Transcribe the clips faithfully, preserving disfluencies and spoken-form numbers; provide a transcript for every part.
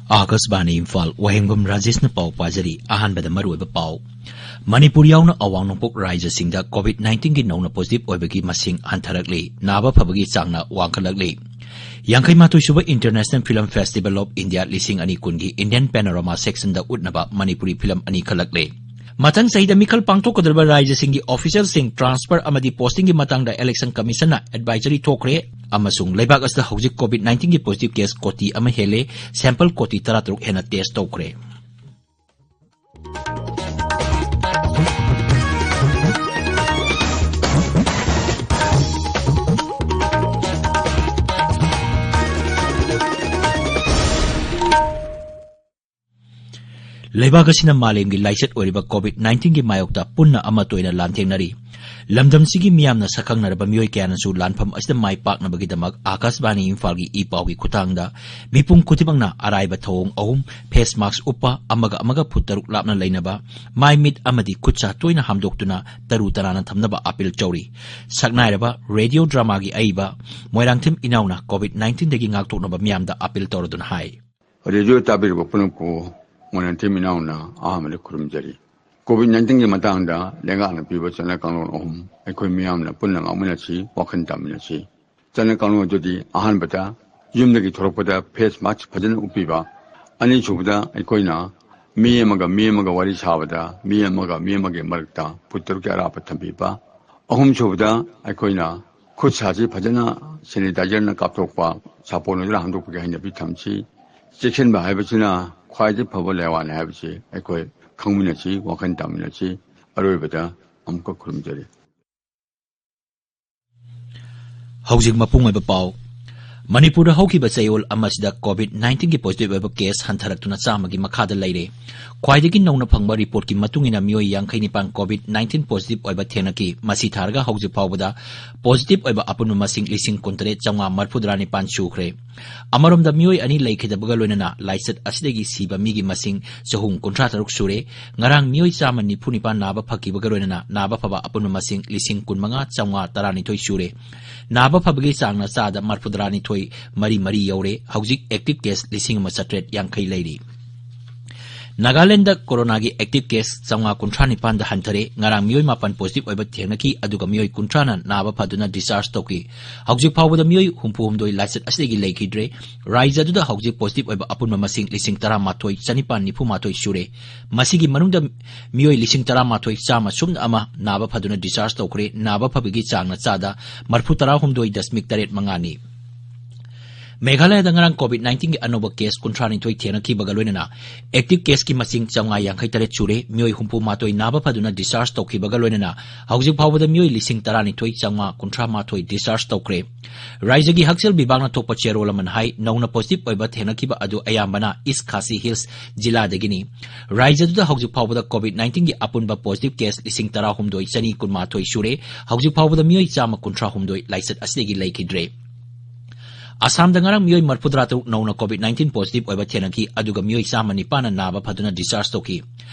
ꯑꯥꯀꯥꯁꯕꯥꯅꯤ ꯏꯝꯐꯥꯜ, ꯋꯥꯍꯦꯡꯕꯝ ꯔꯥꯖꯦꯁꯅ ꯄꯥꯎ ꯄꯥꯖꯔꯤ꯫ ꯑꯍꯥꯟꯕꯗ ꯃꯔꯨꯑꯣꯏꯕ ꯄꯥꯎ꯫ ꯃꯅꯤꯄꯨꯔ ꯌꯥꯎꯅ ꯑꯋꯥꯡ ꯅꯣꯡꯄꯣꯛ ꯔꯥꯖ꯭ꯌꯁꯤꯡꯗ COVID nineteenꯒꯤ ꯅꯧꯅ positive ꯑꯣꯏꯕꯒꯤ ꯃꯁꯤꯡ ꯍꯟꯊꯔꯛꯂꯤ꯫ ꯅꯥꯕ ꯐꯕꯒꯤ ꯆꯥꯡꯅ ꯋꯥꯡꯈꯠꯂꯛꯂꯤ꯫ ꯌꯥꯡꯈꯩ ꯃꯥꯊꯣꯏ ꯁꯨꯕ International Film Festival of India ꯂꯤꯁꯤꯡ ꯑꯅꯤ ꯀꯨꯟꯒꯤ Indian Panorama sectionꯗ ꯎꯠꯅꯕ ꯃꯅꯤꯄꯨꯔꯤ film ꯑꯅꯤ ꯈꯜꯂꯛꯂꯦ꯫ ꯃꯊꯪ ꯆꯍꯤꯗ ꯃꯤꯈꯜ ꯄꯥꯡꯊꯣꯛꯀꯗꯧꯔꯤꯕ ꯔꯥꯖ꯭ꯌꯁꯤꯡꯒꯤ officialꯁꯤꯡ transfer ꯑꯃꯗꯤ postingꯒꯤ ꯃꯇꯥꯡꯗ election commissionꯅ advisory ꯊꯣꯛꯈ꯭ꯔꯦ, ꯑꯃꯁꯨꯡ ꯂꯩꯕꯥꯛ ꯑꯁꯤꯗ ꯍꯧꯖꯤꯛ COVID nineteenꯒꯤ positive case ꯀꯣꯇꯤ ꯑꯃ ꯍꯦꯜꯂꯦ, sample ꯀꯣꯇꯤ ꯇꯔꯥꯇꯔꯨꯛ ꯍꯦꯟꯅ test ꯇꯧꯈ꯭ꯔꯦ꯫ ꯂꯩꯕꯥꯛ ꯑꯁꯤꯅ ꯃꯥꯂꯦꯝꯒꯤ ꯂꯥꯏꯆꯠ ꯑꯣꯏꯔꯤꯕ COVID nineteenꯒꯤ ꯃꯥꯌꯣꯛꯇ ꯄꯨꯟꯅ ꯑꯃꯠꯇ ꯑꯣꯏꯅ ꯂꯥꯟꯊꯦꯡꯅꯔꯤ꯫ ꯂꯝꯗꯝꯁꯤꯒꯤ ꯃꯤꯌꯥꯝꯅ ꯁꯛꯈꯪꯅꯔꯕ ꯃꯤꯑꯣꯏ ꯀꯌꯥꯅꯁꯨ ꯂꯥꯟꯐꯝ ꯑꯁꯤꯗ ꯃꯥꯏ ꯄꯥꯛꯅꯕꯒꯤꯗꯃꯛ ꯑꯥꯀꯥꯁꯕꯥꯅꯤ ꯏꯝꯐꯥꯜꯒꯤ ꯏ ꯄꯥꯎꯒꯤ ꯈꯨꯠꯊꯥꯡꯗ ꯃꯤꯄꯨꯝ ꯈꯨꯗꯤꯡꯃꯛꯅ ꯑꯔꯥꯏꯕ ꯊꯧꯑꯣꯡ ꯑꯍꯨꯝ, face mask ꯎꯞꯄ, ꯑꯃꯒ ꯑꯃꯒ ꯐꯨꯠ ꯇꯔꯨꯛ ꯂꯥꯞꯅ ꯂꯩꯅꯕ, ꯃꯥꯏ ꯃꯤꯠ ꯑꯃꯗꯤ ꯈꯨꯠ ꯁꯥ ꯇꯣꯏꯅ ꯍꯥꯝꯗꯣꯛꯇꯨꯅ ꯇꯔꯨ ꯇꯅꯥꯟꯅ ꯊꯝꯅꯕ appeal ꯇꯧꯔꯤ꯫ ꯁꯛꯅꯥꯏꯔꯕ radio dramaꯒꯤ ꯑꯏꯕ ꯃꯣꯏꯔꯥꯡꯊꯦꯝ ꯏꯅꯥꯎꯅ COVID nineteenꯗꯒꯤ ꯉꯥꯛꯊꯣꯛꯅꯕ ꯃꯤꯌꯥꯝꯗ appeal ꯇꯧꯔꯗꯨꯅ ꯍꯥꯏ꯫ Radio ꯇꯥꯕꯤꯔꯤꯕ ꯄꯨꯝꯅꯃꯛꯄꯨ ꯃꯣꯏꯔꯥꯡꯊꯦꯝ ꯏꯅꯥꯎꯅ ꯑꯍꯥꯟꯕꯗ ꯈꯨꯔꯨꯝꯖꯔꯤ꯫ COVID nineteenꯒꯤ ꯃꯇꯥꯡꯗ ꯂꯩꯉꯥꯛꯅ ꯄꯤꯕ ꯆꯠꯅ ꯀꯥꯡꯂꯣꯟ ꯑꯍꯨꯝ ꯑꯩꯈꯣꯏ ꯃꯤꯌꯥꯝꯅ ꯄꯨꯟꯅ ꯉꯥꯛꯃꯤꯟꯅꯁꯤ, ꯋꯥꯈꯜ ꯇꯥꯃꯤꯟꯅꯁꯤ꯫ ꯆꯠꯅ ꯀꯥꯡꯂꯣꯟ ꯑꯗꯨꯗꯤ ꯑꯍꯥꯟꯕꯗ ꯌꯨꯝꯗꯒꯤ ꯊꯣꯔꯛꯄꯗ face mask ꯐꯖꯅ ꯎꯞꯄꯤꯕ, ꯑꯅꯤꯁꯨꯕꯗ ꯑꯩꯈꯣꯏꯅ ꯃꯤ ꯑꯃꯒ ꯃꯤ ꯑꯃꯒ ꯋꯥꯔꯤ ꯁꯥꯕꯗ ꯃꯤ ꯑꯃꯒ ꯃꯤ ꯑꯃꯒꯤ ꯃꯔꯛꯇ ꯐꯨꯠ ꯇꯔꯨꯛꯀꯤ ꯑꯔꯥꯞꯄ ꯊꯝꯕꯤꯕ, ꯑꯍꯨꯝꯁꯨꯕꯗ ꯑꯩꯈꯣꯏꯅ ꯈꯨꯠ ꯁꯥꯁꯤ ꯐꯖꯅ sanitizerꯅ ꯀꯥꯞꯊꯣꯛꯄ, ꯁꯥꯄꯣꯟ ꯑꯗꯨꯅ ꯍꯥꯝꯗꯣꯛꯄꯒꯤ ꯍꯩꯅꯕꯤ ꯊꯝꯁꯤ꯫ ꯆꯦꯛꯁꯤꯟꯕ ꯍꯥꯏꯕꯁꯤꯅ ꯈ꯭ꯋꯥꯏꯗꯒꯤ ꯐꯕ ꯂꯥꯏꯋꯥꯅꯤ ꯍꯥꯏꯕꯁꯤ ꯑꯩꯈꯣꯏ ꯈꯪꯃꯤꯟꯅꯁꯤ, ꯋꯥꯈꯜ ꯇꯥꯃꯤꯟꯅꯁꯤ꯫ ꯑꯔꯣꯏꯕꯗ ꯑꯃꯨꯛꯀ ꯈꯨꯔꯨꯝꯖꯔꯤ꯫ ꯍꯧꯖꯤꯛ ꯃꯄꯨꯡ ꯑꯣꯏꯕ ꯄꯥꯎ꯫ ꯃꯅꯤꯄꯨꯔꯗ ꯍꯧꯈꯤꯕ ꯆꯌꯣꯜ ꯑꯃꯁꯤꯗ COVID nineteenꯒꯤ positive ꯑꯣꯏꯕ case ꯍꯟꯊꯔꯛꯇꯨꯅ ꯆꯥꯝꯃꯒꯤ ꯃꯈꯥꯗ ꯂꯩꯔꯦ꯫ ꯈ꯭ꯋꯥꯏꯗꯒꯤ ꯅꯧꯅ ꯐꯪꯕ reportꯀꯤ ꯃꯇꯨꯡ ꯏꯟꯅ ꯃꯤꯑꯣꯏ ꯌꯥꯡꯈꯩ ꯅꯤꯄꯥꯟ COVID nineteen positive ꯑꯣꯏꯕ ꯊꯦꯡꯅꯈꯤ꯫ ꯃꯁꯤ ꯊꯥꯔꯒ ꯍꯧꯖꯤꯛ ꯐꯥꯎꯕꯗ positive ꯑꯣꯏꯕ ꯑꯄꯨꯟꯕ ꯃꯁꯤꯡ ꯂꯤꯁꯤꯡ ꯀꯨꯟꯇꯔꯦꯠ ꯆꯥꯝꯃꯉꯥ ꯃꯔꯤꯐꯨꯇꯔꯥ ꯅꯤꯄꯥꯟ ꯁꯨꯈ꯭ꯔꯦ꯫ ꯑꯃꯔꯣꯝꯗ, ꯃꯤꯑꯣꯏ ꯑꯅꯤ ꯂꯩꯈꯤꯗꯕꯒ ꯂꯣꯏꯅꯅ ꯂꯥꯏꯆꯠ ꯑꯁꯤꯗꯒꯤ ꯁꯤꯕ ꯃꯤꯒꯤ ꯃꯁꯤꯡ ꯆꯍꯨꯝ ꯀꯨꯟꯊ꯭ꯔꯥ ꯇꯔꯨꯛ ꯁꯨꯔꯦ꯫ ꯉꯔꯥꯡ ꯃꯤꯑꯣꯏ ꯆꯥꯝꯃ ꯅꯤꯐꯨ ꯅꯤꯄꯥꯟ ꯅꯥꯕ ꯐꯈꯤꯕꯒ ꯂꯣꯏꯅꯅ ꯅꯥꯕ ꯐꯕ ꯑꯄꯨꯟꯕ ꯃꯁꯤꯡ ꯂꯤꯁꯤꯡ ꯀꯨꯟꯃꯉꯥ ꯆꯥꯝꯃꯉꯥ ꯇꯔꯥꯅꯤꯊꯣꯏ ꯁꯨꯔꯦ꯫ ꯅꯥꯕ ꯐꯕꯒꯤ ꯆꯥꯡꯅ ꯆꯥꯗ ꯃꯔꯐꯨꯇꯔꯥꯅꯤꯊꯣꯏ ꯃꯔꯤ ꯃꯔꯤ ꯌꯧꯔꯦ꯫ ꯍꯧꯖꯤꯛ active case ꯂꯤꯁꯤꯡ ꯑꯃ ꯆꯥꯇ꯭ꯔꯦꯠ ꯌꯥꯡꯈꯩ ꯂꯩꯔꯤ꯫ ꯅꯥꯒꯥꯂꯦꯟꯗ ꯀꯣꯔꯣꯅꯥꯒꯤ active case ꯆꯥꯝꯃꯉꯥ ꯀꯨꯟꯊ꯭ꯔꯥ ꯅꯤꯄꯥꯟꯗ ꯍꯟꯊꯔꯦ꯫ ꯉꯔꯥꯡ ꯃꯤꯑꯣꯏ ꯃꯥꯄꯟ positive ꯑꯣꯏꯕ ꯊꯦꯡꯅꯈꯤ, ꯑꯗꯨꯒ ꯃꯤꯑꯣꯏ ꯀꯨꯟꯊ꯭ꯔꯥꯅ ꯅꯥꯕ ꯐꯗꯨꯅ discharge ꯇꯧꯈꯤ꯫ ꯍꯧꯖꯤꯛ ꯐꯥꯎꯕꯗ ꯃꯤꯑꯣꯏ ꯍꯨꯝꯐꯨ ꯍꯨꯝꯗꯣꯏ ꯂꯥꯏꯆꯠ ꯑꯁꯤꯗꯒꯤ ꯂꯩꯈꯤꯗ꯭ꯔꯦ꯫ ꯔꯥꯏꯖ꯭ꯌ ꯑꯗꯨꯗ ꯍꯧꯖꯤꯛ positive ꯑꯣꯏꯕ ꯑꯄꯨꯟꯕ ꯃꯁꯤꯡ ꯂꯤꯁꯤꯡ ꯇꯔꯥꯃꯥꯊꯣꯏ ꯆꯅꯤꯄꯥꯟ ꯅꯤꯐꯨ ꯃꯥꯊꯣꯏ ꯁꯨꯔꯦ꯫ ꯃꯁꯤꯒꯤ ꯃꯅꯨꯡꯗ ꯃꯤꯑꯣꯏ ꯂꯤꯁꯤꯡ ꯇꯔꯥꯃꯥꯊꯣꯏ ꯆꯥꯝꯃ ꯁꯨꯞꯅ ꯑꯃ ꯅꯥꯕ ꯐꯗꯨꯅ discharge ꯇꯧꯈ꯭ꯔꯦ꯫ ꯅꯥꯕ ꯐꯕꯒꯤ ꯆꯥꯡꯅ ꯆꯥꯗ ꯃꯔꯐꯨ ꯇꯔꯥꯍꯨꯝꯗꯣꯏ ꯗꯁꯃꯤꯛ ꯇꯔꯦꯠ ꯃꯉꯥꯅꯤ꯫ ꯃꯦꯘꯥꯂꯌꯗ ꯉꯔꯥꯡ COVID nineteenꯒꯤ ꯑꯅꯧꯕ case ꯀꯨꯟꯊ꯭ꯔꯥꯅꯤꯊꯣꯏ ꯊꯦꯡꯅꯈꯤꯕꯒ ꯂꯣꯏꯅꯅ active caseꯀꯤ ꯃꯁꯤꯡ ꯆꯥꯝꯃꯉꯥ ꯌꯥꯡꯈꯩ ꯇꯔꯦꯠ ꯁꯨꯔꯦ꯫ ꯃꯤꯑꯣꯏ ꯍꯨꯝꯐꯨ ꯃꯥꯊꯣꯏ ꯅꯥꯕ ꯐꯗꯨꯅ discharge ꯇꯧꯈꯤꯕꯒ ꯂꯣꯏꯅꯅ ꯍꯧꯖꯤꯛ ꯐꯥꯎꯕꯗ ꯃꯤꯑꯣꯏ ꯂꯤꯁꯤꯡ ꯇꯔꯥꯅꯤꯊꯣꯏ ꯆꯥꯝꯃꯉꯥ ꯀꯨꯟꯊ꯭ꯔꯥ ꯃꯥꯊꯣꯏ discharge ꯇꯧꯈ꯭ꯔꯦ꯫ ꯔꯥꯏꯖ꯭ꯌꯒꯤ ꯍꯛꯁꯦꯜ ꯕꯤꯚꯥꯒꯅ ꯊꯣꯛꯄ ꯆꯦꯔꯣꯜ ꯑꯃꯅ ꯍꯥꯏ, ꯅꯧꯅ positive ꯑꯣꯏꯕ ꯊꯦꯡꯅꯈꯤꯕ ꯑꯗꯨ ꯑꯌꯥꯝꯕꯅ East Khasi Hills ꯖꯤꯂꯥꯗꯒꯤꯅꯤ꯫ ꯔꯥꯏꯖ꯭ꯌ ꯑꯗꯨꯗ ꯍꯧꯖꯤꯛ ꯐꯥꯎꯕꯗ COVID nineteenꯒꯤ ꯑꯄꯨꯟꯕ positive case ꯂꯤꯁꯤꯡ ꯇꯔꯥꯍꯨꯝꯗꯣꯏ ꯆꯅꯤ ꯀꯨꯟꯃꯥꯊꯣꯏ ꯁꯨꯔꯦ꯫ ꯍꯧꯖꯤꯛ ꯐꯥꯎꯕꯗ ꯃꯤꯑꯣꯏ ꯆꯥꯝꯃ ꯀꯨꯟꯊ꯭ꯔꯥꯍꯨꯝꯗꯣꯏ ꯂꯥꯏꯆꯠ ꯑꯁꯤꯗꯒꯤ ꯂꯩꯈꯤꯗ꯭ꯔꯦ꯫ ꯑꯁꯥꯝꯗ ꯉꯔꯥꯡ ꯃꯤꯑꯣꯏ ꯃꯔꯐꯨꯇꯔꯥ ꯇꯔꯨꯛ ꯅꯧꯅ COVID nineteen positive ꯑꯣꯏꯕ ꯊꯦꯡꯅꯈꯤ, ꯑꯗꯨꯒ ꯃꯤꯑꯣꯏ ꯆꯥꯝꯃ ꯅꯤꯄꯥꯟꯅ ꯅꯥꯕ ꯐꯗꯨꯅ discharge ꯇꯧꯈꯤ꯫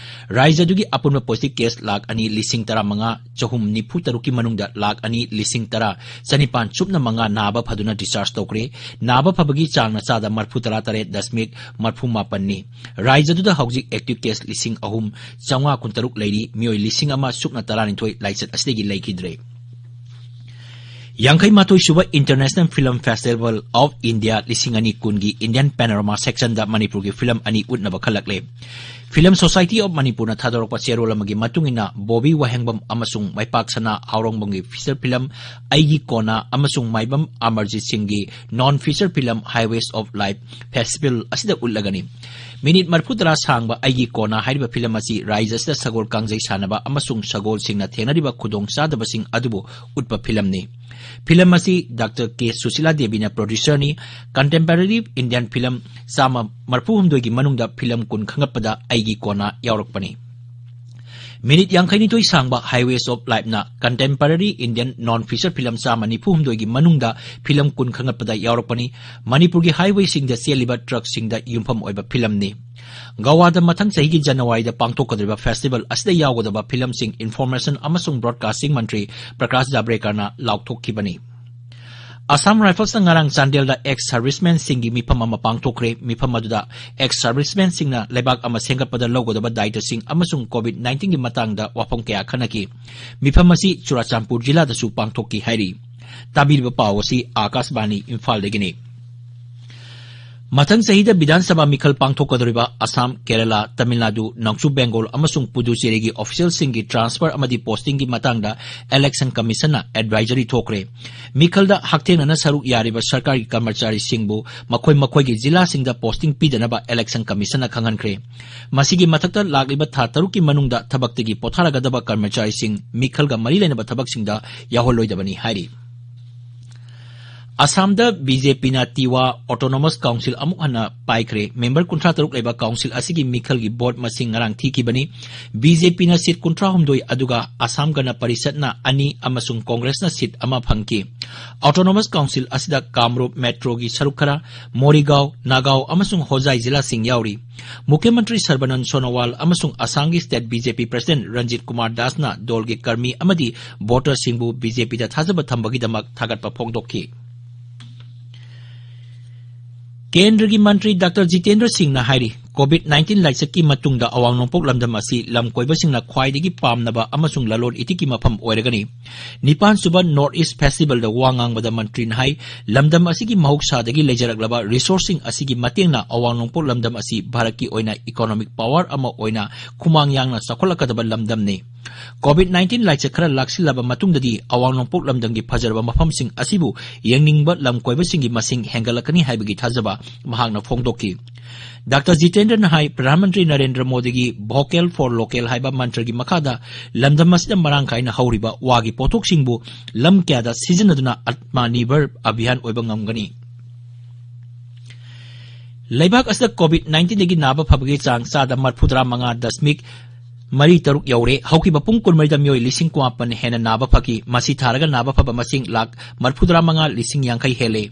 ꯔꯥꯏꯖ꯭ꯌ ꯑꯗꯨꯒꯤ ꯑꯄꯨꯟꯕ positive case ꯂꯥꯈ ꯑꯅꯤ ꯂꯤꯁꯤꯡ ꯇꯔꯥꯃꯉꯥ ꯆꯍꯨꯝ ꯅꯤꯐꯨ ꯇꯔꯨꯛꯀꯤ ꯃꯅꯨꯡꯗ ꯂꯥꯈ ꯑꯅꯤ ꯂꯤꯁꯤꯡ ꯇꯔꯥ ꯆꯅꯤꯄꯥꯟ ꯁꯨꯞꯅ ꯃꯉꯥ ꯅꯥꯕ ꯐꯗꯨꯅ discharge ꯇꯧꯈ꯭ꯔꯦ꯫ ꯅꯥꯕ ꯐꯕꯒꯤ ꯆꯥꯡꯅ ꯆꯥꯗ ꯃꯔꯐꯨ ꯇꯔꯥ ꯇꯔꯦꯠ ꯗꯁꯃꯤꯛ ꯃꯔꯐꯨ ꯃꯥꯄꯟꯅꯤ꯫ ꯔꯥꯏꯖ꯭ꯌ ꯑꯗꯨꯗ ꯍꯧꯖꯤꯛ active case ꯂꯤꯁꯤꯡ ꯑꯍꯨꯝ ꯆꯥꯝꯃꯉꯥ ꯀꯨꯟꯇꯔꯨꯛ ꯂꯩꯔꯤ꯫ ꯃꯤꯑꯣꯏ ꯂꯤꯁꯤꯡ ꯑꯃ ꯁꯨꯞꯅ ꯇꯔꯥꯅꯤꯊꯣꯏ ꯂꯥꯏꯆꯠ ꯑꯁꯤꯗꯒꯤ ꯂꯩꯈꯤꯗ꯭ꯔꯦ꯫ ꯌꯥꯡꯈꯩ ꯃꯥꯊꯣꯏ ꯁꯨꯕ International Film Festival of India ꯂꯤꯁꯤꯡ ꯑꯅꯤ ꯀꯨꯟꯒꯤ Indian Panorama sectionꯗ ꯃꯅꯤꯄꯨꯔꯒꯤ film ꯑꯅꯤ ꯎꯠꯅꯕ ꯈꯜꯂꯛꯂꯦ꯫ Film Society of ꯃꯅꯤꯄꯨꯔꯅ ꯊꯥꯗꯣꯔꯛꯄ ꯆꯦꯔꯣꯜ ꯑꯃꯒꯤ ꯃꯇꯨꯡ ꯏꯟꯅ, ꯕꯣꯕꯤ ꯋꯥꯍꯦꯡꯕꯝ ꯑꯃꯁꯨꯡ ꯃꯥꯏꯄꯥꯛꯁꯅꯥ ꯍꯥꯎꯔꯣꯡꯕꯝꯒꯤ feature film ꯑꯩꯒꯤ ꯀꯣꯟꯅ ꯑꯃꯁꯨꯡ ꯃꯥꯏꯕꯝ ꯑꯃꯔꯖꯤꯠ ꯁꯤꯡꯒꯤ non feature film Highways of Life festival ꯑꯁꯤꯗ ꯎꯠꯂꯒꯅꯤ꯫ ꯃꯤꯅꯤꯠ ꯃꯔꯐꯨ ꯇꯔꯥ ꯁꯥꯡꯕ ꯑꯩꯒꯤ ꯀꯣꯟꯅ ꯍꯥꯏꯔꯤꯕ film ꯑꯁꯤ ꯔꯥꯏꯖ꯭ꯌ ꯑꯁꯤꯗ ꯁꯒꯣꯜ ꯀꯥꯡꯖꯩ ꯁꯥꯟꯅꯕ ꯑꯃꯁꯨꯡ ꯁꯒꯣꯜꯁꯤꯡꯅ ꯊꯦꯡꯅꯔꯤꯕ ꯈꯨꯗꯣꯡꯆꯥꯗꯕꯁꯤꯡ ꯑꯗꯨꯕꯨ ꯎꯠꯄ filmꯅꯤ꯫ Film ꯑꯁꯤ Doctor K Sushila ꯗꯦꯕꯤꯅ producerꯅꯤ꯫ Contemporary Indian film ꯆꯥꯝꯃ ꯃꯔꯐꯨ ꯍꯨꯝꯗꯣꯏꯒꯤ ꯃꯅꯨꯡꯗ film ꯀꯨꯟ ꯈꯟꯒꯠꯄꯗ ꯑꯩꯒꯤ ꯀꯣꯟꯅ ꯌꯥꯎꯔꯛꯄꯅꯤ꯫ ꯃꯤꯅꯤꯠ ꯌꯥꯡꯈꯩꯅꯤꯊꯣꯏ ꯁꯥꯡꯕ Highways of Lifeꯅ contemporary Indian non-feature film ꯆꯥꯝꯃ ꯅꯤꯐꯨ ꯍꯨꯝꯗꯣꯏꯒꯤ ꯃꯅꯨꯡꯗ film ꯀꯨꯟ ꯈꯟꯒꯠꯄꯗ ꯌꯥꯎꯔꯛꯄꯅꯤ꯫ ꯃꯅꯤꯄꯨꯔꯒꯤ highwayꯁꯤꯡꯗ ꯆꯦꯜꯂꯤꯕ truckꯁꯤꯡꯗ ꯌꯨꯝꯐꯝ ꯑꯣꯏꯕ filmꯅꯤ꯫ ꯒꯋꯥꯗ ꯃꯊꯪ ꯆꯍꯤꯒꯤ ꯖꯅꯋꯥꯔꯤꯗ ꯄꯥꯡꯊꯣꯛꯀꯗꯧꯔꯤꯕ festival ꯑꯁꯤꯗ ꯌꯥꯎꯒꯗꯕ filmꯁꯤꯡ Information ꯑꯃꯁꯨꯡ Broadcasting ꯃꯟꯇ꯭ꯔꯤ ꯄ꯭ꯔꯀꯥꯁ ꯖꯥꯕ꯭ꯔꯦꯀꯔꯅ ꯂꯥꯎꯊꯣꯛꯈꯤꯕꯅꯤ꯫ Assam Riflesꯅ ꯉꯔꯥꯡ ꯆꯥꯟꯗꯦꯜꯗ ex servicemenꯁꯤꯡꯒꯤ ꯃꯤꯐꯝ ꯑꯃ ꯄꯥꯡꯊꯣꯛꯈ꯭ꯔꯦ꯫ ꯃꯤꯐꯝ ꯑꯗꯨꯗ ex servicemenꯁꯤꯡꯅ ꯂꯩꯕꯥꯛ ꯑꯃ ꯁꯦꯝꯒꯠꯄꯗ ꯂꯧꯒꯗꯕ ꯗꯥꯌꯤꯇ꯭ꯕꯁꯤꯡ ꯑꯃꯁꯨꯡ COVID nineteenꯒꯤ ꯃꯇꯥꯡꯗ ꯋꯥꯐꯝ ꯀꯌꯥ ꯈꯟꯅꯈꯤ꯫ ꯃꯤꯐꯝ ꯑꯁꯤ ꯆꯨꯔꯥꯆꯥꯟꯄꯨꯔ ꯖꯤꯂꯥꯗꯁꯨ ꯄꯥꯡꯊꯣꯛꯈꯤ ꯍꯥꯏꯔꯤ꯫ ꯇꯥꯕꯤꯔꯤꯕ ꯄꯥꯎ ꯑꯁꯤ ꯑꯀꯥꯁꯕꯥꯅꯤ ꯏꯝꯐꯥꯜꯗꯒꯤꯅꯤ꯫ ꯃꯊꯪ ꯆꯍꯤꯗ ꯕꯤꯙꯥꯟ ꯁꯚꯥ ꯃꯤꯈꯜ ꯄꯥꯡꯊꯣꯛꯀꯗꯧꯔꯤꯕ ꯑꯁꯥꯝ, ꯀꯦꯔꯂꯥ, ꯇꯥꯃꯤꯜ ꯅꯥꯗꯨ, ꯅꯣꯡꯆꯨꯞ ꯕꯦꯡꯒꯣꯜ ꯑꯃꯁꯨꯡ ꯄꯨꯗꯨꯆꯦꯔꯤꯒꯤ officialꯁꯤꯡꯒꯤ transfer ꯑꯃꯗꯤ postingꯒꯤ ꯃꯇꯥꯡꯗ election commissionꯅ advisory ꯊꯣꯛꯈ꯭ꯔꯦ꯫ ꯃꯤꯈꯜꯗ ꯍꯛꯊꯦꯡꯅꯅ ꯁꯔꯨꯛ ꯌꯥꯔꯤꯕ ꯁꯔꯀꯥꯔꯒꯤ ꯀꯔꯃꯆꯥꯔꯤꯁꯤꯡꯕꯨ ꯃꯈꯣꯏ ꯃꯈꯣꯏꯒꯤ ꯖꯤꯂꯥꯁꯤꯡꯗ posting ꯄꯤꯗꯅꯕ election commissionꯅ ꯈꯪꯍꯟꯈ꯭ꯔꯦ꯫ ꯃꯁꯤꯒꯤ ꯃꯊꯛꯇ ꯂꯥꯛꯂꯤꯕ ꯊꯥ ꯇꯔꯨꯛꯀꯤ ꯃꯅꯨꯡꯗ ꯊꯕꯛꯇꯒꯤ ꯄꯣꯊꯥꯔꯒꯗꯕ ꯀꯔꯃꯆꯥꯔꯤꯁꯤꯡ ꯃꯤꯈꯜꯒ ꯃꯔꯤ ꯂꯩꯅꯕ ꯊꯕꯛꯁꯤꯡꯗ ꯌꯥꯎꯍꯜꯂꯣꯏꯗꯕꯅꯤ ꯍꯥꯏꯔꯤ꯫ ꯑꯁꯥꯝꯗ BJPꯅ ꯇꯤꯋꯥ Autonomous Council ꯑꯃꯨꯛ ꯍꯟꯅ ꯄꯥꯏꯈ꯭ꯔꯦ꯫ Member ꯀꯨꯟꯊ꯭ꯔꯥ ꯇꯔꯨꯛ ꯂꯩꯕ council ꯑꯁꯤꯒꯤ ꯃꯤꯈꯜꯒꯤ vote ꯃꯁꯤꯡ ꯉꯔꯥꯡ ꯊꯤꯈꯤꯕꯅꯤ꯫ BJPꯅ seat ꯀꯨꯟꯊ꯭ꯔꯥ ꯍꯨꯝꯗꯣꯏ, ꯑꯗꯨꯒ ꯑꯁꯥꯝ ꯒꯅ ꯄꯔꯤꯁꯠꯅ ꯑꯅꯤ ꯑꯃꯁꯨꯡ ꯀꯣꯡꯒ꯭ꯔꯦꯁꯅ seat ꯑꯃ ꯐꯪꯈꯤ꯫ Autonomous Council ꯑꯁꯤꯗ ꯀꯥꯝꯔꯨꯞ Metroꯒꯤ ꯁꯔꯨꯛ ꯈꯔ, ꯃꯣꯔꯤꯒꯥꯎ, ꯅꯥꯒꯥꯎ ꯑꯃꯁꯨꯡ ꯍꯣꯖꯥꯏ ꯖꯤꯂꯥꯁꯤꯡ ꯌꯥꯎꯔꯤ꯫ ꯃꯨꯈ꯭ꯌ ꯃꯟꯇ꯭ꯔꯤ ꯁꯔꯕꯥꯅꯟꯗ ꯁꯣꯅꯣꯋꯥꯜ ꯑꯃꯁꯨꯡ ꯑꯁꯥꯝꯒꯤ state BJP president Ranjit Kumar ꯗꯥꯁꯅ ꯗꯣꯜꯒꯤ Karmi ꯑꯃꯗꯤ voterꯁꯤꯡꯕꯨ BJPꯗ ꯊꯥꯖꯕ ꯊꯝꯕꯒꯤꯗꯃꯛ ꯊꯥꯒꯠꯄ ꯐꯣꯡꯗꯣꯛꯈꯤ꯫ ꯀꯦꯟꯗ꯭ꯔꯒꯤ ꯃꯟꯇ꯭ꯔꯤ ꯗꯥꯛꯇꯔ ꯖꯤꯇꯦꯟꯗ꯭ꯔ ꯁꯤꯡꯅ ꯍꯥꯏꯔꯤ, COVID nineteen ꯂꯥꯏꯆꯠꯀꯤ ꯃꯇꯨꯡꯗ ꯑꯋꯥꯡ ꯅꯣꯡꯄꯣꯛ ꯂꯝꯗꯝ ꯑꯁꯤ ꯂꯝ ꯀꯣꯏꯕꯁꯤꯡꯅ ꯈ꯭ꯋꯥꯏꯗꯒꯤ ꯄꯥꯝꯅꯕ ꯑꯃꯁꯨꯡ ꯂꯂꯣꯟ ꯏꯇꯤꯛꯀꯤ ꯃꯐꯝ ꯑꯣꯏꯔꯒꯅꯤ꯫ ꯅꯤꯄꯥꯟ ꯁꯨꯕ North East Festivalꯗ ꯋꯥ ꯉꯥꯡꯕꯗ ꯃꯟꯇ꯭ꯔꯤꯅ ꯍꯥꯏ, ꯂꯝꯗꯝ ꯑꯁꯤꯒꯤ ꯃꯍꯧꯁꯥꯗꯒꯤ ꯂꯩꯖꯔꯛꯂꯕ resourceꯁꯤꯡ ꯑꯁꯤꯒꯤ ꯃꯇꯦꯡꯅ ꯑꯋꯥꯡ ꯅꯣꯡꯄꯣꯛ ꯂꯝꯗꯝ ꯑꯁꯤ ꯚꯥꯔꯠꯀꯤ ꯑꯣꯏꯅ economic power ꯑꯃ ꯑꯣꯏꯅ ꯈꯨꯃꯥꯡ ꯌꯥꯡꯅ ꯆꯥꯎꯈꯠꯂꯛꯀꯗꯕ ꯂꯝꯗꯝꯅꯤ꯫ COVID nineteen ꯂꯥꯏꯆꯠ ꯈꯔ ꯂꯥꯛꯁꯤꯜꯂꯕ ꯃꯇꯨꯡꯗꯗꯤ ꯑꯋꯥꯡ ꯅꯣꯡꯄꯣꯛ ꯂꯝꯗꯝꯒꯤ ꯐꯖꯔꯕ ꯃꯐꯝꯁꯤꯡ ꯑꯁꯤꯕꯨ ꯌꯦꯡꯅꯤꯡꯕ ꯂꯝ ꯀꯣꯏꯕꯁꯤꯡꯒꯤ ꯃꯁꯤꯡ ꯍꯦꯟꯒꯠꯂꯛꯀꯅꯤ ꯍꯥꯏꯕꯒꯤ ꯊꯥꯖꯕ ꯃꯍꯥꯛꯅ ꯐꯣꯡꯗꯣꯛꯈꯤ꯫ ꯗꯥꯛꯇꯔ ꯖꯤꯇꯦꯟꯗ꯭ꯔꯅ ꯍꯥꯏ, ꯄ꯭ꯔꯙꯥꯟ ꯃꯟꯇ꯭ꯔꯤ ꯅꯔꯦꯟꯗ꯭ꯔ ꯃꯣꯗꯤꯒꯤ Vocal for Local ꯍꯥꯏꯕ ꯃꯟꯇ꯭ꯔꯒꯤ ꯃꯈꯥꯗ ꯂꯝꯗꯝ ꯑꯁꯤꯗ ꯃꯔꯥꯡ ꯀꯥꯏꯅ ꯍꯧꯔꯤꯕ ꯋꯥꯒꯤ ꯄꯣꯠꯊꯣꯛꯁꯤꯡꯕꯨ ꯂꯝ ꯀꯌꯥꯗ ꯁꯤꯖꯤꯟꯅꯗꯨꯅ Atmanirbhar Abhiyan ꯑꯣꯏꯕ ꯉꯝꯒꯅꯤ꯫ ꯂꯩꯕꯥꯛ ꯑꯁꯤꯗ COVID nineteenꯗꯒꯤ ꯅꯥꯕ ꯐꯕꯒꯤ ꯆꯥꯡ ꯆꯥꯗ ꯃꯔꯤꯐꯨꯇꯔꯥ ꯃꯉꯥ ꯗꯁꯃꯤꯛ ꯃꯔꯤ ꯇꯔꯨꯛ ꯌꯧꯔꯦ꯫ ꯍꯧꯈꯤꯕ ꯄꯨꯡ ꯀꯨꯟꯃꯔꯤꯗ ꯃꯤꯑꯣꯏ ꯂꯤꯁꯤꯡ ꯀꯨꯟꯃꯥꯄꯟ ꯍꯦꯟꯅ ꯅꯥꯕ ꯐꯈꯤ꯫ ꯃꯁꯤ ꯊꯥꯔꯒ ꯅꯥꯕ ꯐꯕ ꯃꯁꯤꯡ ꯂꯥꯈ ꯃꯔꯤꯐꯨꯇꯔꯥ ꯃꯉꯥ ꯂꯤꯁꯤꯡ ꯌꯥꯡꯈꯩ ꯍꯦꯜꯂꯦ꯫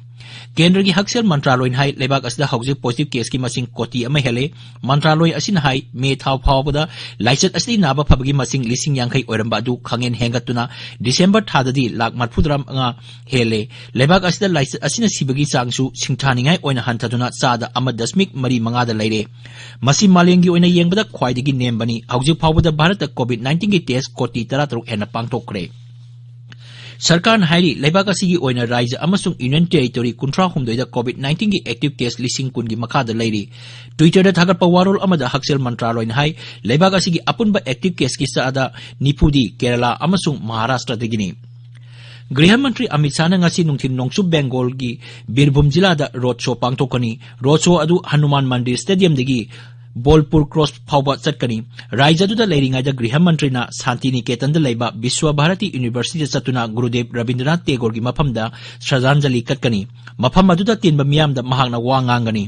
ꯀꯦꯟꯗ꯭ꯔꯒꯤ ꯍꯛꯁꯦꯜ ꯃꯟꯇ꯭ꯔꯥꯂꯣꯏꯅ ꯍꯥꯏ, ꯂꯩꯕꯥꯛ ꯑꯁꯤꯗ ꯍꯧꯖꯤꯛ positive caseꯀꯤ ꯃꯁꯤꯡ ꯀꯣꯇꯤ ꯑꯃ ꯍꯦꯜꯂꯦ꯫ ꯃꯟꯇ꯭ꯔꯥꯂꯣꯏ ꯑꯁꯤꯅ ꯍꯥꯏ, ꯃꯦ ꯊꯥ ꯐꯥꯎꯕꯗ ꯂꯥꯏꯆꯠ ꯑꯁꯤꯗꯒꯤ ꯅꯥꯕ ꯐꯕꯒꯤ ꯃꯁꯤꯡ ꯂꯤꯁꯤꯡ ꯌꯥꯡꯈꯩ ꯑꯣꯏꯔꯝꯕ ꯑꯗꯨ ꯈꯪꯍꯦꯟ ꯍꯦꯟꯒꯠꯇꯨꯅ ꯗꯤꯁꯦꯝꯕꯔ ꯊꯥꯗꯗꯤ ꯂꯥꯈ ꯃꯔꯤꯐꯨꯇꯔꯥ ꯃꯉꯥ ꯍꯦꯜꯂꯦ꯫ ꯂꯩꯕꯥꯛ ꯑꯁꯤꯗ ꯂꯥꯏꯆꯠ ꯑꯁꯤꯅ ꯁꯤꯕꯒꯤ ꯆꯥꯡꯁꯨ ꯁꯤꯡꯊꯥꯅꯤꯡꯉꯥꯏ ꯑꯣꯏꯅ ꯍꯟꯊꯗꯨꯅ ꯆꯥꯗ ꯑꯃ ꯗꯁꯃꯤꯛ ꯃꯔꯤ ꯃꯉꯥꯗ ꯂꯩꯔꯦ꯫ ꯃꯁꯤ ꯃꯥꯂꯦꯝꯒꯤ ꯑꯣꯏꯅ ꯌꯦꯡꯕꯗ ꯈ꯭ꯋꯥꯏꯗꯒꯤ ꯅꯦꯝꯕꯅꯤ꯫ ꯍꯧꯖꯤꯛ ꯐꯥꯎꯕꯗ ꯚꯥꯔꯠꯇ COVID nineteenꯒꯤ test ꯀꯣꯇꯤ ꯇꯔꯥꯇꯔꯨꯛ ꯍꯦꯟꯅ ꯄꯥꯡꯊꯣꯛꯈ꯭ꯔꯦ꯫ ꯁꯔꯀꯥꯔꯅ ꯍꯥꯏꯔꯤ, ꯂꯩꯕꯥꯛ ꯑꯁꯤꯒꯤ ꯑꯣꯏꯅ ꯔꯥꯖ꯭ꯌ ꯑꯃꯁꯨꯡ Union Territory ꯀꯨꯟꯊ꯭ꯔꯥꯍꯨꯝꯗꯣꯏꯗ COVID nineteenꯒꯤ active case ꯂꯤꯁꯤꯡ ꯀꯨꯟꯒꯤ ꯃꯈꯥꯗ ꯂꯩꯔꯤ꯫ Twitterꯗ ꯊꯥꯒꯠꯄ ꯋꯥꯔꯣꯜ ꯑꯃꯗ ꯍꯛꯁꯦꯜ ꯃꯟꯇ꯭ꯔꯥꯂꯣꯏꯅ ꯍꯥꯏ, ꯂꯩꯕꯥꯛ ꯑꯁꯤꯒꯤ ꯑꯄꯨꯟꯕ active caseꯀꯤ ꯆꯥꯗ ꯅꯤꯐꯨꯗꯤ ꯀꯦꯔꯂꯥ ꯑꯃꯁꯨꯡ ꯃꯍꯥꯔꯥꯁꯇ꯭ꯔꯗꯒꯤꯅꯤ꯫ ꯒ꯭ꯔꯤꯍ ꯃꯟꯇ꯭ꯔꯤ ꯑꯃꯤꯠ ꯁꯥꯍꯅ ꯉꯁꯤ ꯅꯨꯡꯊꯤꯜ ꯅꯣꯡꯆꯨꯞ ꯕꯦꯡꯒꯣꯜꯒꯤ ꯕꯤꯔꯚꯨꯝ ꯖꯤꯂꯥꯗ road show ꯄꯥꯡꯊꯣꯛꯀꯅꯤ꯫ Road show ꯑꯗꯨ ꯍꯅꯨꯃꯥꯟ ꯃꯟꯗꯤꯔ stadiumꯗꯒꯤ ꯕꯣꯜꯄꯨꯔ cross ꯐꯥꯎꯕ ꯆꯠꯀꯅꯤ꯫ ꯔꯥꯖ꯭ꯌꯗꯨꯗ ꯂꯩꯔꯤꯉꯩꯗ ꯒ꯭ꯔꯤꯍ ꯃꯟꯇ꯭ꯔꯤꯅ ꯁꯥꯟꯇꯤ ꯅꯤꯀꯦꯇꯟꯗ ꯂꯩꯕ ꯕꯤꯁ꯭ꯋ ꯚꯥꯔꯇꯤ Universityꯗ ꯆꯠꯇꯨꯅ ꯒꯨꯔꯨꯗꯦꯕ ꯔꯕꯤꯟꯗ꯭ꯔꯅꯥꯊ ꯇꯦꯒꯣꯔꯒꯤ ꯃꯐꯝꯗ ꯁ꯭ꯔꯗꯥꯟꯖꯂꯤ ꯀꯠꯀꯅꯤ꯫ ꯃꯐꯝ ꯑꯗꯨꯗ ꯇꯤꯟꯕ ꯃꯤꯌꯥꯝꯗ ꯃꯍꯥꯛꯅ ꯋꯥ ꯉꯥꯡꯒꯅꯤ꯫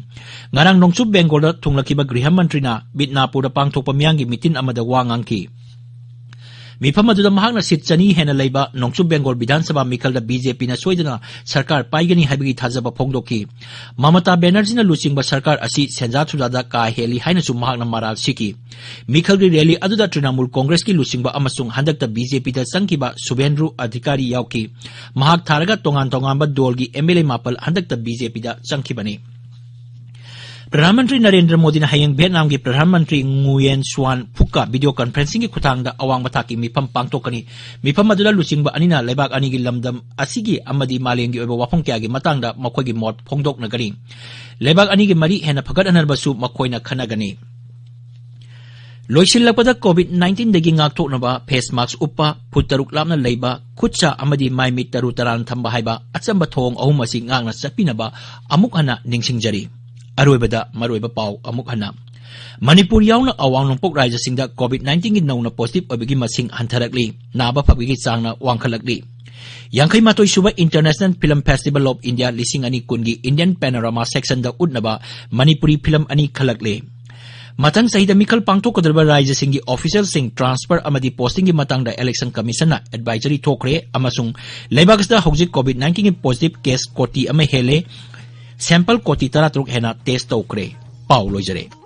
ꯉꯔꯥꯡ ꯅꯣꯡꯆꯨꯞ ꯕꯦꯡꯒꯣꯜꯗ ꯊꯨꯡꯂꯈꯤꯕ ꯒ꯭ꯔꯤꯍ ꯃꯟꯇ꯭ꯔꯤꯅ ꯃꯤꯗꯅꯥꯄꯨꯔꯗ ꯄꯥꯡꯊꯣꯛꯄ ꯃꯤꯌꯥꯝꯒꯤ meeting ꯑꯃꯗ ꯋꯥ ꯉꯥꯡꯈꯤ꯫ ꯃꯤꯐꯝ ꯑꯗꯨꯗ ꯃꯍꯥꯛꯅ seat ꯆꯅꯤ ꯍꯦꯟꯅ ꯂꯩꯕ ꯅꯣꯡꯆꯨꯞ ꯕꯦꯡꯒꯣꯜ ꯕꯤꯙꯥꯟ ꯁꯚꯥ ꯃꯤꯈꯜꯗ BJPꯅ ꯁꯣꯏꯗꯅ ꯁꯔꯀꯥꯔ ꯄꯥꯏꯒꯅꯤ ꯍꯥꯏꯕꯒꯤ ꯊꯥꯖꯕ ꯐꯣꯡꯗꯣꯛꯈꯤ꯫ ꯃꯃꯇꯥ ꯕꯦꯅꯔꯖꯤꯅ ꯂꯨꯆꯤꯡꯕ ꯁꯔꯀꯥꯔ ꯑꯁꯤ ꯁꯦꯟꯖꯥ ꯊꯨꯖꯥꯗ ꯀꯥ ꯍꯦꯜꯂꯤ ꯍꯥꯏꯅꯁꯨ ꯃꯍꯥꯛꯅ ꯃꯔꯥꯜ ꯁꯤꯈꯤ꯫ ꯃꯤꯈꯜꯒꯤ rally ꯑꯗꯨꯗ ꯇ꯭ꯔꯤꯅꯥꯃꯨꯜ ꯀꯣꯡꯒ꯭ꯔꯦꯁꯀꯤ ꯂꯨꯆꯤꯡꯕ ꯑꯃꯁꯨꯡ ꯍꯟꯗꯛꯇ BJPꯗ ꯆꯪꯈꯤꯕ ꯁꯨꯚꯦꯟꯗ꯭ꯔꯨ ꯑꯙꯤꯀꯥꯔꯤ ꯌꯥꯎꯈꯤ꯫ ꯃꯍꯥꯛ ꯊꯥꯔꯒ ꯇꯣꯉꯥꯟ ꯇꯣꯉꯥꯟꯕ ꯗꯣꯜꯒꯤ MLA ꯃꯥꯄꯜ ꯍꯟꯗꯛꯇ BJPꯗ ꯆꯪꯈꯤꯕꯅꯤ꯫ ꯄ꯭ꯔꯙꯥꯟ ꯃꯟꯇ꯭ꯔꯤ ꯅꯔꯦꯟꯗ꯭ꯔ ꯃꯣꯗꯤꯅ ꯍꯌꯦꯡ ꯚꯤꯌꯦꯠꯅꯥꯝꯒꯤ ꯄ꯭ꯔꯙꯥꯟ ꯃꯟꯇ꯭ꯔꯤ ꯉꯨꯌꯦꯟ ꯁ꯭ꯋꯥꯟ ꯐꯨꯛꯀ video conferencingꯒꯤ ꯈꯨꯠꯊꯥꯡꯗ ꯑꯋꯥꯡꯕ ꯊꯥꯛꯀꯤ ꯃꯤꯐꯝ ꯄꯥꯡꯊꯣꯛꯀꯅꯤ꯫ ꯃꯤꯐꯝ ꯑꯗꯨꯗ ꯂꯨꯆꯤꯡꯕ ꯑꯅꯤꯅ ꯂꯩꯕꯥꯛ ꯑꯅꯤꯒꯤ ꯂꯝꯗꯝ ꯑꯁꯤꯒꯤ ꯑꯃꯗꯤ ꯃꯥꯂꯦꯝꯒꯤ ꯑꯣꯏꯕ ꯋꯥꯐꯝ ꯀꯌꯥꯒꯤ ꯃꯇꯥꯡꯗ ꯃꯈꯣꯏꯒꯤ ꯃꯣꯠ ꯐꯣꯡꯗꯣꯛꯅꯒꯅꯤ꯫ ꯂꯩꯕꯥꯛ ꯑꯅꯤꯒꯤ ꯃꯔꯤ ꯍꯦꯟꯅ ꯐꯒꯠꯍꯟꯅꯕꯁꯨ ꯃꯈꯣꯏꯅ ꯈꯟꯅꯒꯅꯤ꯫ ꯂꯣꯏꯁꯤꯜꯂꯛꯄꯗ COVID nineteenꯗꯒꯤ ꯉꯥꯛꯊꯣꯛꯅꯕ face mask ꯎꯞꯄ, ꯐꯨꯠ ꯇꯔꯨꯛ ꯂꯥꯞꯅ ꯂꯩꯕ, ꯈꯨꯠ ꯁꯥ ꯑꯃꯗꯤ ꯃꯥꯏ ꯃꯤꯠ ꯇꯔꯨ ꯇꯔꯥꯅ ꯊꯝꯕ ꯍꯥꯏꯕ ꯑꯆꯝꯕ ꯊꯧꯑꯣꯡ ꯑꯍꯨꯝ ꯑꯁꯤ ꯉꯥꯛꯅ ꯆꯠꯄꯤꯅꯕ ꯑꯃꯨꯛ ꯍꯟꯅ ꯅꯤꯡꯁꯤꯡꯖꯔꯤ꯫ ꯑꯔꯣꯏꯕꯗ ꯃꯔꯨꯑꯣꯏꯕ ꯄꯥꯎ ꯑꯃꯨꯛ ꯍꯟꯅ꯫ ꯃꯅꯤꯄꯨꯔ ꯌꯥꯎꯅ ꯑꯋꯥꯡ ꯅꯣꯡꯄꯣꯛ ꯔꯥꯖ꯭ꯌꯁꯤꯡꯗ COVID nineteenꯒꯤ ꯅꯧꯅ positive ꯑꯣꯏꯕꯒꯤ ꯃꯁꯤꯡ ꯍꯟꯊꯔꯛꯂꯤ, ꯅꯥꯕ ꯐꯕꯒꯤ ꯆꯥꯡꯅ ꯋꯥꯡꯈꯠꯂꯛꯂꯤ꯫ ꯌꯥꯡꯈꯩ ꯃꯥꯊꯣꯏ ꯁꯨꯕ International Film Festival of India ꯂꯤꯁꯤꯡ ꯑꯅꯤ ꯀꯨꯟꯒꯤ Indian Panorama sectionꯗ ꯎꯠꯅꯕ ꯃꯅꯤꯄꯨꯔꯤ film ꯑꯅꯤ ꯈꯜꯂꯛꯂꯦ꯫ ꯃꯊꯪ ꯆꯍꯤꯗ ꯃꯤꯈꯜ ꯄꯥꯡꯊꯣꯛꯀꯗꯧꯔꯤꯕ ꯔꯥꯖ꯭ꯌꯁꯤꯡꯒꯤ officialꯁꯤꯡ transfer ꯑꯃꯗꯤ postingꯒꯤ ꯃꯇꯥꯡꯗ election commissionꯅ advisory ꯊꯣꯛꯈ꯭ꯔꯦ ꯑꯃꯁꯨꯡ ꯂꯩꯕꯥꯛ ꯑꯁꯤꯗ ꯍꯧꯖꯤꯛ COVID nineteenꯒꯤ positive case ꯀꯣꯇꯤ ꯑꯃ ꯍꯦꯜꯂꯦ꯫ Sample ꯀꯣꯇꯤ ꯇꯔꯥꯇꯔꯨꯛ ꯍꯦꯟꯅ test ꯇꯧꯈ꯭ꯔꯦ꯫ ꯄꯥꯎ ꯂꯣꯏꯖꯔꯦ꯫